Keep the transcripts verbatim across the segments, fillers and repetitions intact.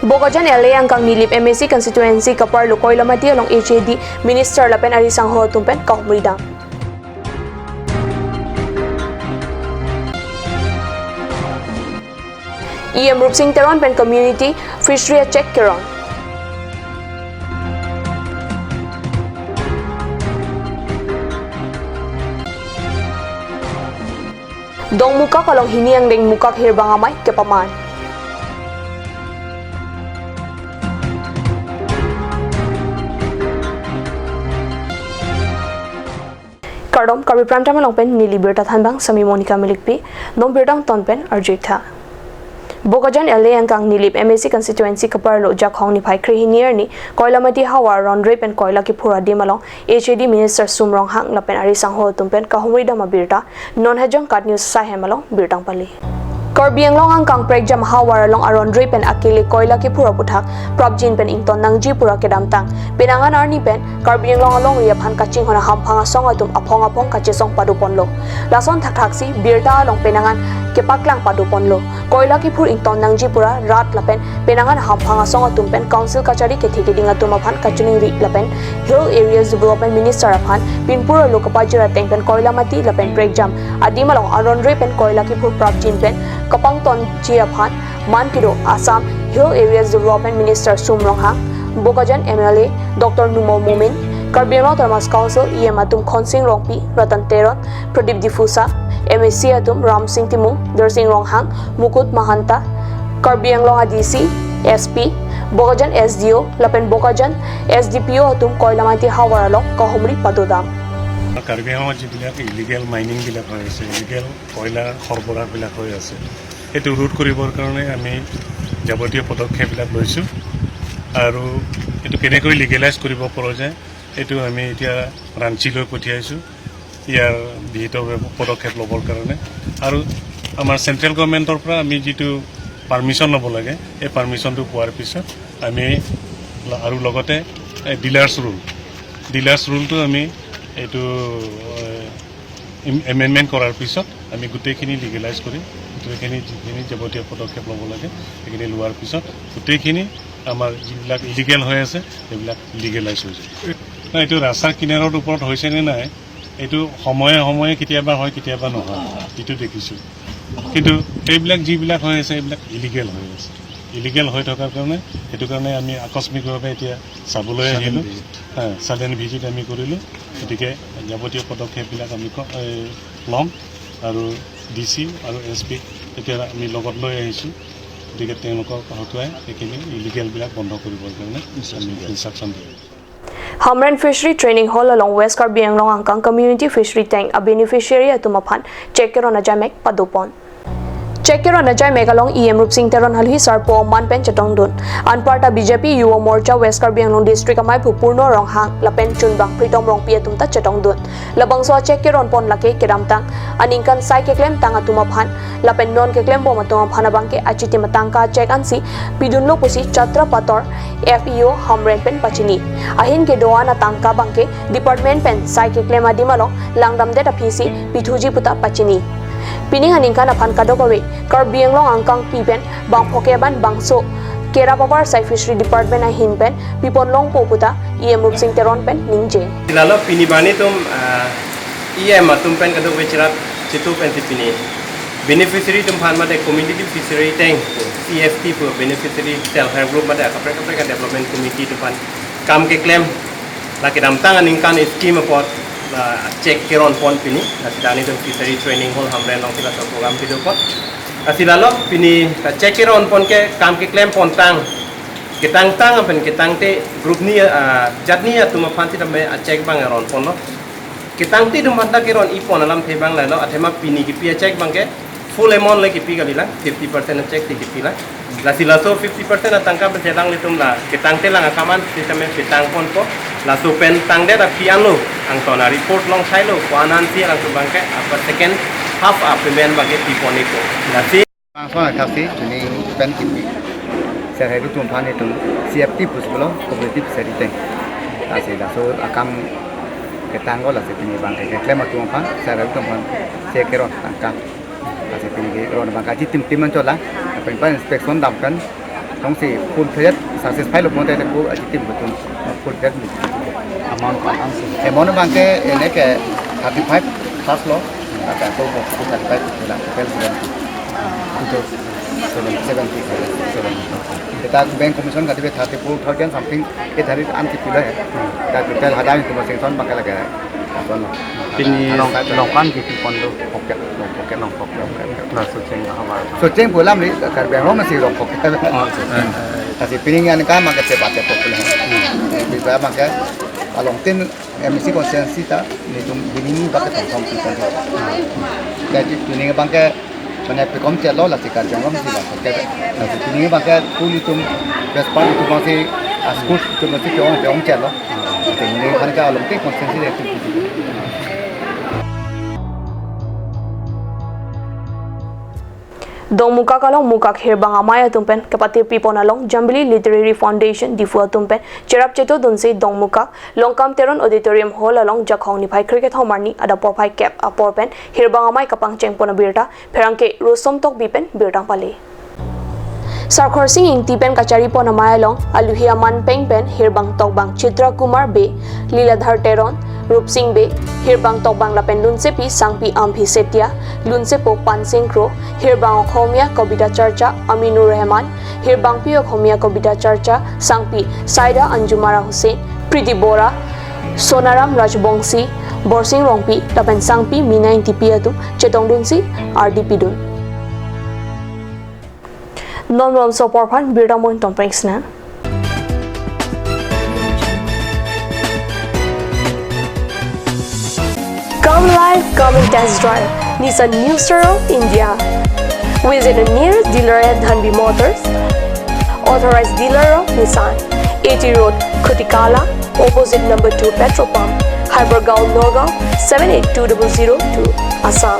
Bokajan L A angkang Nilip M A C constituency keparlo Koilamati along H A D minister lapen ari sangho atum pen kahumri dam. E M Rupsing Teron pen community fishery a-check keron. Dongmukak along hini angdeng mukak hirbang amei kepaman. Kardom, Karbi Prime Time along pen neli birta thanbang sami Monica Milikpi, non birta angton pen arjuitha. Bokajan L A angkang Nilip M A C constituency keparlo Jakhong niphai krehini arni Koilamati havar ronre pen koila kiphur adim along H A D minister Sum Ronghang lapen ari sangho atum pen kahumri dam abirta non Hajong Kat News Saihem along birta pali. Karbi Anglong angkang prekjam havar along aronre pen akele koila kiphur aputhak prapjin pen ington nangji pura kedamtang penang an arni pen Karbi Anglong alongri aphan kachinghon ahamphang asong atum aphong aphong kachesong padoponlo. Lason thakthaksi birta along penang an kepaklang padoponlo. Koila kiphur ington nangji pura rat lapen penang an ahamphang asong atum pen council kachari kethe keding atum aphan kachiningri lapen Hill Areas Development Minister aphan pinpur arlo kepajir ateng pen Koilamati lapen prekjam adim along aronre pen koila kiphur prapjin pen kepangtonji aphan man kedo Assam Hill Areas Development Minister Sum Ronghang, Bokajan M L A Doctor Numal Momin, Karbi Anglong Autonomous Council E M atum Khonsing Rongpi, Ratan Teron, Pradip Diphusa, M A C atum Ramsing Timung, Darsing Ronghang, Mukut Mahanta, Karbi Anglong a-D C, S P, Bokajan S D O lapen Bokajan S D P O atum Koilamati havar along kahumri padodam. Karbi আংলঙত যিবিলাক ইলিগেল মাইনিংবিলাক হৈ আছে, ইলিগেল কয়লা সৰবৰাহবিলাক হৈ আছে, সেইটো ৰোধ কৰিবৰ কাৰণে আমি যাৱতীয় পদক্ষেপবিলাক লৈছোঁ। আৰু এইটো কেনেকৈ লিগেলাইজ কৰিব পৰা যায়, এইটো আমি এতিয়া ৰাঞ্চীলৈ পঠিয়াইছোঁ ইয়াৰ বিহিত পদক্ষেপ ল'বৰ কাৰণে। আৰু আমাৰ চেণ্ট্ৰেল গভৰ্ণমেণ্টৰ পৰা আমি যিটো পাৰ্মিশ্যন ল'ব লাগে, এই পাৰ্মিশ্যনটো পোৱাৰ পিছত আমি ল-, আৰু লগতে ডিলাৰ্ছ ৰুল, ডিলাৰ্ছ ৰুলটো আমি এইটো, এ, ইম-, এমেণ্ডমেণ্ট কৰাৰ পিছত আমি গোটেইখিনি লিগেলাইজ কৰিম। গোটেইখিনি যিখিনি যাৱতীয় পদক্ষেপ ল'ব লাগে, সেইখিনি লোৱাৰ পিছত গোটেইখিনি আমাৰ যিবিলাক ইলিগেল হৈ আছে, সেইবিলাক লিগেলাইজ হৈ যাব। নাই, এইটো ৰাস্তাৰ কিনাৰৰ ওপৰত হৈছে নে নাই, এইটো সময়ে সময়ে কেতিয়াবা হয়, কেতিয়াবা নহয়, এইটো দেখিছোঁ। কিন্তু এইবিলাক যিবিলাক হৈ আছে, এইবিলাক ইলিগেল হৈ আছে। ইলিগেল হৈ থকাৰ কাৰণে, সেইটো কাৰণে আমি আকস্মিকভাৱে এতিয়া চাবলৈ আহিলোঁ। হা, ছাডেন ভিজিট আমি কৰিলোঁ। গতিকে যাৱতীয় পদক্ষেপবিলাক আমি ক-, এই, ল'ম আৰু ডি চি আৰু এছ পি এতিয়া আমি লগত লৈ আহিছোঁ। গতিকে তেওঁলোকক হতুৱাই এইখিনি ইলিগেলবিলাক বন্ধ কৰিবৰ কাৰণে আমি ইনষ্ট্ৰাকশ্যন দিম। Hamren Fishery Training Hall along West Karbi Anglong angkang community fishery tank a-beneficiary atum aphan check keron ajaimek padopon. Check keron ajaimek along E M Rupsing Teron halhi sarpo aman pen chetongdun. Anparta B J P Yuva Morcha West Karbi Anglong District amei aphu Purno Ronghang lapen chunbang Pritom Rongpi atum ta chetongdun. Labangso a-check keronpon lake kedamtang aningkan sai keklemtang atum aphan lapen non keklembom atum aphan abangke achitim atangka check ansi pidunlo pusi Chatra Pator F E O Hamren pen pachini. Ahin kedo-an atangka abangke department pen sai keklem adim along langdamdet aphisi pithuji puta pachini. Pining aningkan aphan kadokave Karbi Anglong angkangpi pen bangphoke ban bangso kerap avarsai fishery department ahin pen pipon longpo puta E M Rupsing Teron pen ningje. Lalo pini bani atum, ah, E M atum pen kadokave cherap chitu pensi pini beneficiary atum aphan mate community fishery tank, C F T pu beneficiary self help group mate kaprek kaprek development committee atum aphan kam keklem la kedamtang aningkan scheme apot la check keronpon pini, la sitani atum fishery training hall Hamren alongsi laso program pidopon. Lasi lalo pini la check keronpon ke kam keklempontang, ketangtang pen ketangte group ni, ah, jat ni atum aphan sitame a-check abang ronponlo. Ketangte atum aphanta keron-ipon alamthe abang lalo, athema pini kipi a-check abangke full amount le kipi kalilang, fifty percent a-check si kipilang. Lasi laso fifty percent atangka pen chelang ilitum la ketangte lang akam an sitame petangponpo. Laso pen tangdet aphi anlo, angton a-report along thailo, ko-an ansi alangtum abangke apa second half a-payment abangke piponpo. Lasi Laso akhasi pini pen kipi. Sir hai atum aphan itum C F T pusi pulo, cooperative fishery tank. Lasi laso akam ketang ko lasi pini abangke keklem atum aphan, sir hai atum aphan check keron tangka. Lasi pini keron abangke achitim tim an chola. Pen pen inspection dam pen Jongsi full fledged success pailo pulote ko aji team atum full fledged ni. Amount ko amount si. Amount abangke ene ke thirty five plus lo. Kata ko ko thirty five la total seventy. Total seventy, seventy. Kita bank commission kati be thirty four thousand something, eight hundred an kipilo he. Kita total hadak itu masing son pakai lagi. Pini Rong, Rongkan ke pi pon do? Rongphok ke, Rongphok ke, Rongphok ke, Rongphok ke. Laso cheng ahavar. Laso cheng pu alam ni, Karbi Anglong masi Rongphok ke. Oh, laso cheng. Lasi pini ngan ka maka cepat cepat pula. Hmm. Eh, bisa maka along tin M A C constituency ta nelitum bini ni bak thong thong pi pon do. Jadi pini abangke mane pekom chelo lasi Karbi Anglong si bangke. Lasi pini abangke school itum best part itum si, ah, school itum si pekom pekom chelo. Lasi pini abangke along tin constituency le itum. Dongmukak along Mukak Hirbang Amei atum pen kepatirpi pon along Jambili Literary Foundation Diphu atum pen cherap cheto dunsi Dongmukak Longkam Teron Auditorium Hall along Jakhong niphai kre kethom arni adap porphai kep apor pen Hirbang Amei kapangcheng pon abirta pherangke Rosom Tokbi pen birta pale. Sarkhorsing Ingti pen kachari pon amei along aluhi aman peng pen Hirbang Tokbang Chitra Kumar Bey, Liladhar Teron, Rupsing Bey, Hirbang Tokbang lapen Lunsepi Sangpi Amphi Setia, Lunsepo Pansing Kro, Hirbang Okhomia Kobita Charcha Aminur Rehman, Hirbangpi Okhomia Kobita Charcha Sangpi Saida Anjumara Hussain, Priti Bora, Sonaram Rajbongsi, Borsing Rongpi lapen Sangpi Mina Ingtipi atum chetong dunsi ardi pidun. Non malomso apor aphan birta mo-in tong prengsna. Come live, come and test drive Nissan New Star of India. Visit a nearest dealer at Dhanvi Motors, authorized dealer of Nissan, A T Road, Khutikala, opposite number two petrol pump, Hypergaon, Nagaon, seven eight two double zero two, Assam.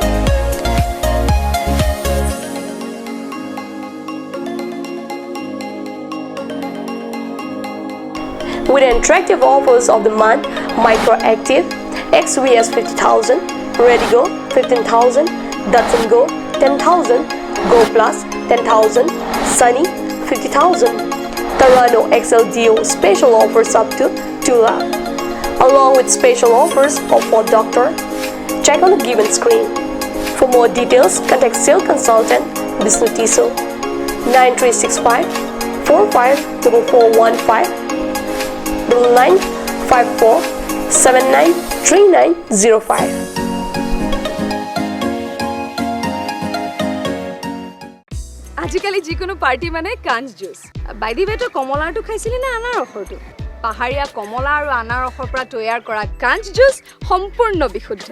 With attractive offers of the month, Micra Active, X V S fifty thousand, Redigo fifteen thousand, Datsun Go ten thousand, Go Plus ten thousand, Sunny fifty thousand, Terrano X L D O special offers up to two lakh, along with special offers of Ford Doctor. Check on the given screen. For more details, contact sales consultant Bishnu Tisso, nine three six five four five double four one five, double nine five four seven nine three nine zero five. আজিকালি যিকোনো পাৰ্টি মানে কাঞ্চ juice. By the way, তই কমলাৰটো খাইছিলি নে আনাৰসৰটো? পাহাৰীয়া কমলা আৰু আনাৰসৰ পৰা তৈয়াৰ কৰা কাঞ্চ জুচ সম্পূৰ্ণ বিশুদ্ধ।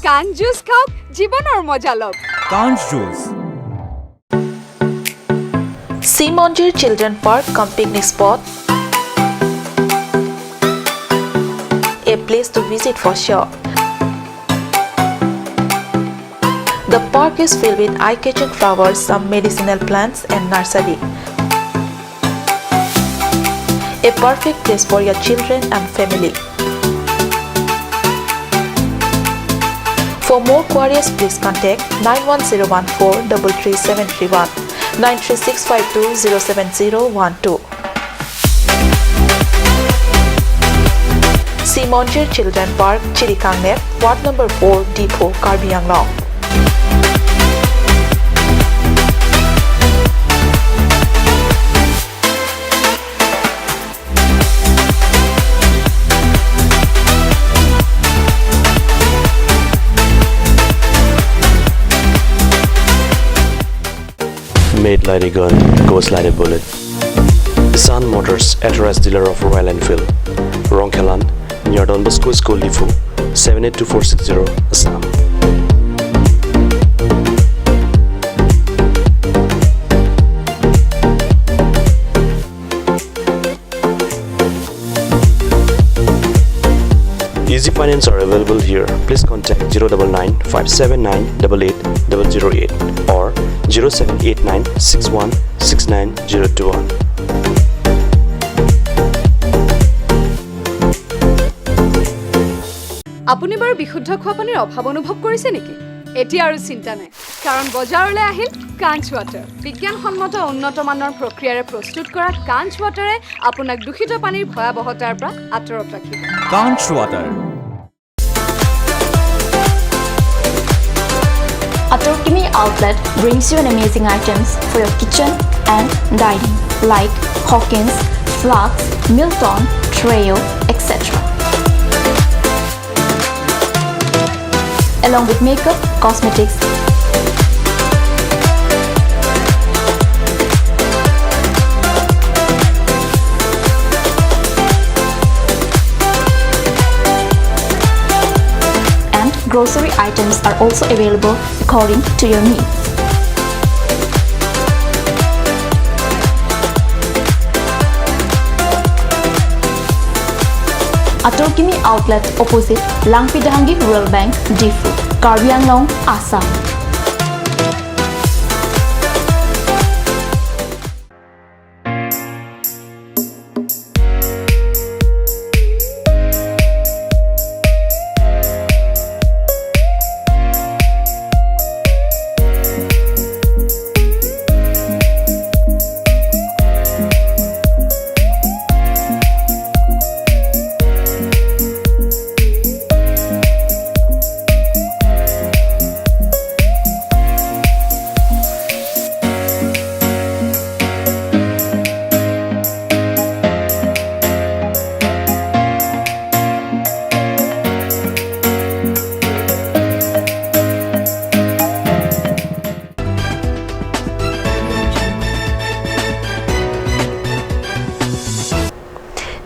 কাঞ্চ জুচ খাওক, জীৱনৰ মজা লওক। Kanch Juice. Simonjir Children Park cum picnic spot, a place to visit for sure. The park is filled with eye-catching flowers, some medicinal plants and nursery. A perfect place for your children and family. For more queries, please contact nine one zero one four double three seven three one, nine three six five two zero seven zero one two. Simonjir Children Park, Chirikangnep, Ward number four, Diphu, Karbi Anglong. Made like a gun, goes like a bullet. Sun Motors, authorized dealer of Royal Enfield, Rongkhelan, near Don Bosco School, Diphu, seven eight two four six zero, Assam. Easy finance are available here. Please contact zero double nine five seven nine double eight double zero eight or zero seven eight nine six one six nine zero two one. আপুনি বাৰু বিশুদ্ধ খোৱা পানীৰ অভাৱ অনুভৱ কৰিছে নেকি? এতিয়া আৰু চিন্তা নাই, কাৰণ বজাৰলৈ আহিল কাঞ্চ ৱাটাৰ, বিজ্ঞানসন্মত উন্নত মানৰ প্ৰক্ৰিয়াৰে প্ৰস্তুত কৰা কাঞ্চ ৱাটাৰে আপোনাক দূষিত পানীৰ ভয়াৱহতাৰ পৰা আঁতৰত ৰাখিব। কাঞ্চ water. Atorkimi Outlet brings you an amazing items for your kitchen and dining, like Hawkins, Flax, Milton, Treo, et cetera. Along with makeup, cosmetics, and grocery items are also available according to your needs. Atorkimi Outlet, opposite Langpi Dehangi Rural Bank, Diphu, Karbi Anglong, Assam.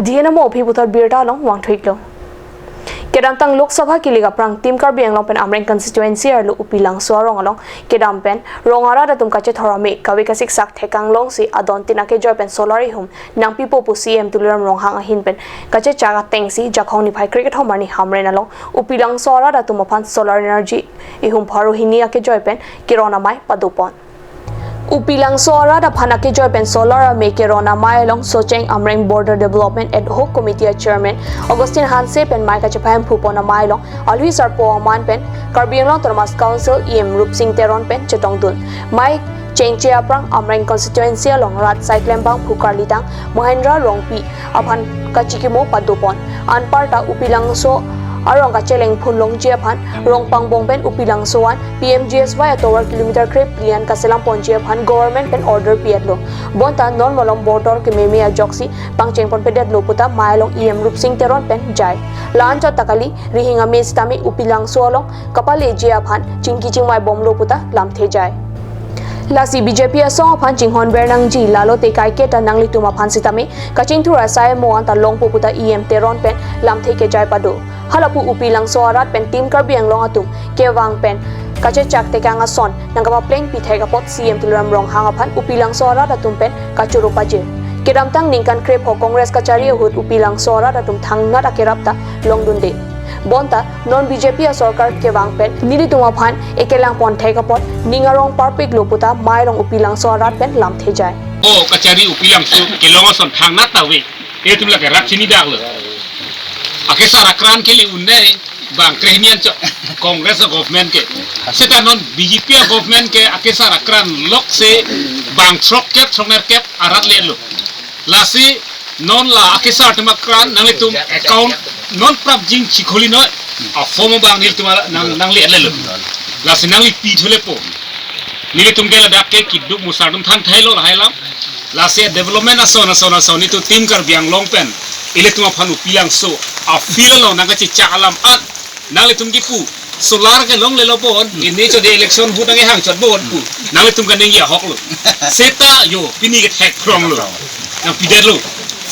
D N M O aphi puthot birta along vangthuiklo. Kedamtang Lok Sabha kilik aphrang Team Karbi Anglong pen Amreng constituency arlo Upilangso arong along kedam pen rong arat atum kachethor ame kave kasiksak thekang longsi adon tin akejoi pen solar ihum nangpipo pu C M Tuliram Ronghang ahin pen kachechak atengsi Jakhong niphai kre kethom arni Hamren along Upilangso arat atum aphan solar energy ihum pharo hini akejoi pen keron amei padopon. Upilangso arat aphan akejoi pen solar amei keron amei along Socheng Amreng Border Development Ad Hoc Committee a Chairman Augustine Hanse pen mei kachephai phupon amei along alwi sarpo aman pen Karbi Anglong Autonomous Council E M Rupsing Teron pen chetongdun. Mei chengche aphrang Amreng constituency along rat saiklem bangphu karlidang Mahendra Rongpi aphan kachikimo padopon. Anparta Upilangso arong kacheleng phun longji aphan rong pangbong pen Upilangso an P M G S Y atovar kilometer kre phli an kaselam ponji aphan government pen order pi-etlo. Bonta non malom border kememe ajoksi pangcheng ponpedetlo puta mei along E M Rupsing Teron pen jai. La-anchot ta kali, rihing ame sitame Upilangso along kapaleji aphan chingki chingmai bomlo puta lamthe jai. Lasi B J P asong aphan chinghon ber nangji, lalote kaiketa nanglitum aphan sitame kachingthur asai mo anta longpo puta E M Teron pen lamthe kejai pado. Halapu Upilangso arat pen Team Karbi Anglong atum kevang pen kachechak tekang ason nangkapapleng pithek apot C M Tuliram Ronghang aphan Upilangso arat atum pen kachoro pajir. Kedamtang ningkan krepho Congress kachari ahut Upilangso arat atum thangnat akerap ta longdunde. Bonta non B J P asorkar kevang pen nelitum aphan ekelang ponthek apot ning arong parpiklo puta mei along Upilangso arat pen lamthe jai. O kachari Upilangso kelong ason thangnat ta ave. Etum lake rak chinidaklo. Akesar akran kele un-e bang krehini anchot Congress a government ke. Seta non B J P a government ke akesar akran loksi bang throkkep throknerkep arat lelo. Lasi non la akesar atum akran nanglitum account non prapjin chikholi noi. A form abang nelitum nang, nangle-etlo. Lasi nangli pi thulepo. Nelitum ke ladak ke kiduk musar atum thanthailo lahai alam. Lasi development ason ason ason nelitum Team Karbi Anglong pen ilitum aphan Upilangso a field along nangkachechak alam an nanglitum kipu solar ke longlelo bon, ini chode election ahut nangkehang chot bon pu. Nanglitum kaningje ahoklo. Seta yo, pini kethek kronglo. Nangpidetlo.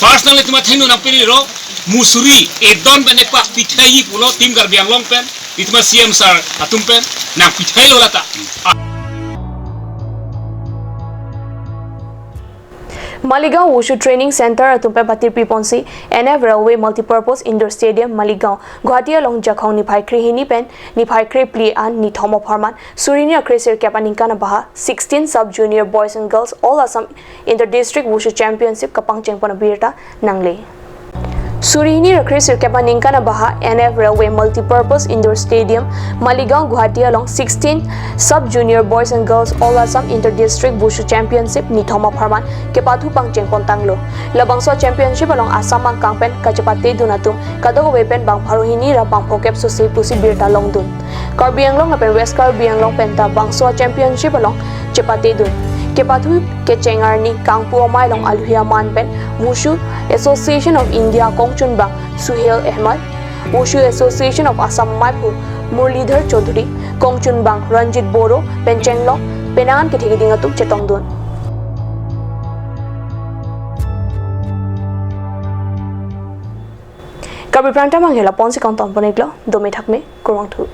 First nanglitum athengno nangpidetlo. Musuri, edon pen epak pithai pulo Team Karbi Anglong pen, itum a C M sir atum pen, nangpithailo lata. Maligaon Wushu Training Center atum pen patirpi ponsi N F Railway Multipurpose Indoor Stadium Maligaon, Guwahati along Jakhong niphai krehini pen niphai krephli an nithom apharman suri hini kresirkep aningkan abaha sixteen Sub Junior Boys and Girls All Assam Inter District Wushu Championship kapangcheng pon abirta nangle. Suri hini ra kre sirkep aningkan abaha N F Railway Multipurpose Indoor Stadium, Maligaon, Guwahati along sixteen Sub Junior Boys and Girls All Assam Inter District Wushu Championship nithom apharman kepathu pangcheng pontanglo. Labangso championship along Assam angkang pen kachepate dun atum kadokave pen bang pharo hini ra bang phokep sose pusi birta longdun. Karbi Anglong lapen West Karbi Anglong penta bangso championship along chepate dun. Kepathu kecheng arni kangpu amei along alohi aman pen Wushu Association of India kongchunbang Suhail Ahmed, Wushu Association of Assam meiphu Murlidhar Choudhury, kongchunbang Ranjit Boro pen chenglok penang an kethe keding atum chetongdun. Karbi Prime Time abang hela ponsi kangton pon-iklo, dome thakme, kurvangthu.